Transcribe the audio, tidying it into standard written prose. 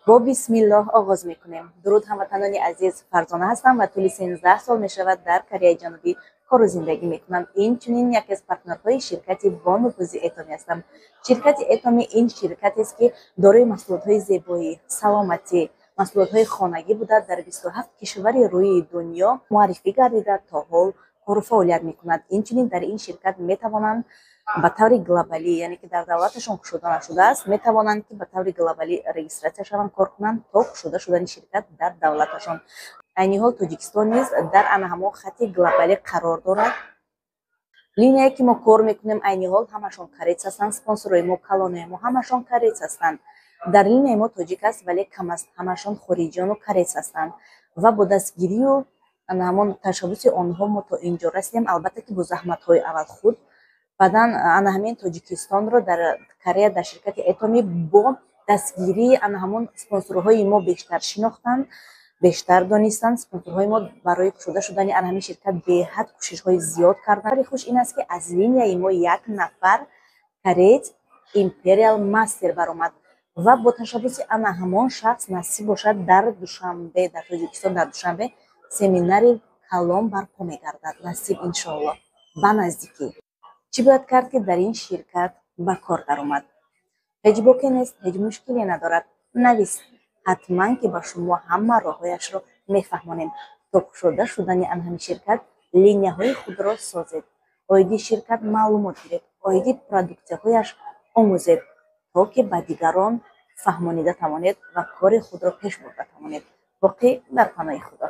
Бо бисмиллоҳ оғоз мекунем. Дуруд, ҳамватанони азиз! Фарзона ҳастам ва тӯли 13 сол мешавад, дар Кореяи Ҷанубӣ кору зиндагӣ мекунам. Инчунин яке аз партнёрҳои ширкати бонуфузи Этоми ҳастам. Ширкати Этоми ин ширкатест, ки дорои маҳсулотҳои зебоӣ, саломатӣ, маҳсулотҳои хонагӣ буда, дар 27 кишвари рӯи дунё муаррифӣ гардида, то ҳол кору фаъолият мекунад. Инчунин дар ин ширкат метавонанд ба таври глобалӣ, яъне ки дар давлаташон кушода нашудааст, метавонанд, ки ба таври глобалӣ регистрация шаванд, кор кунанд то кушода шудани ширкат дар давлаташон. Айни ҳол Тоҷикистон низ дар ана ҳамон хати глобалӣ қарор дорад. Линияе, ки мо кор мекунем, айни ҳол ҳамашон кореец ҳастанд. Спонсорҳои мо, калонои мо ҳамашон кореец ҳастанд. Дар линияи мо тоҷик аст, вале кам аст. Ҳамашон хориҷиёну кореец ҳастанд ва бо дастгирию ана ҳамон ташаббуси онҳо мо то ин ҷо расидем. Албатта, ки бо заҳматҳои аввал худ, баъдан ана ҳамин Тоҷикистонро дар Корея дар ширкати Этоми бо дастгирии ана ҳамон спонсорҳои мо бештар шинохтанд, бештар донистанд. Спонсорҳои мо барои кушода шудани ана ҳамин ширкат беҳад кӯшишҳои зиёд карданд. Хабари хуш ин аст, ки аз линияи мо як нафар кореец Империал Мастер баромад ва бо ташаббуси ана ҳамон шахс, насиб бошад, дар Душанбе, дар Тоҷикистон, дар Душанбе семинари калон барпо мегардад. Насиб, иншоаллоҳ, ба наздикӣ. Чӣ бояд кард, ки дар ин ширкат ба кор даромад? Ҳеҷ боке нест, ҳеҷ мушкиле надорад. Навис, ҳатман ки ба шумо ҳама роҳҳояшро мефаҳмонем. То кушода шудани ан ҳамин ширкат линияҳои худро созед, оиди ширкат маълумот гиред, оиди продуксияҳояш омӯзед, то ки ба дигарон фаҳмонида тавонед ва кори худро пеш бурда тавонед. Боқӣ дар паноҳи Худо.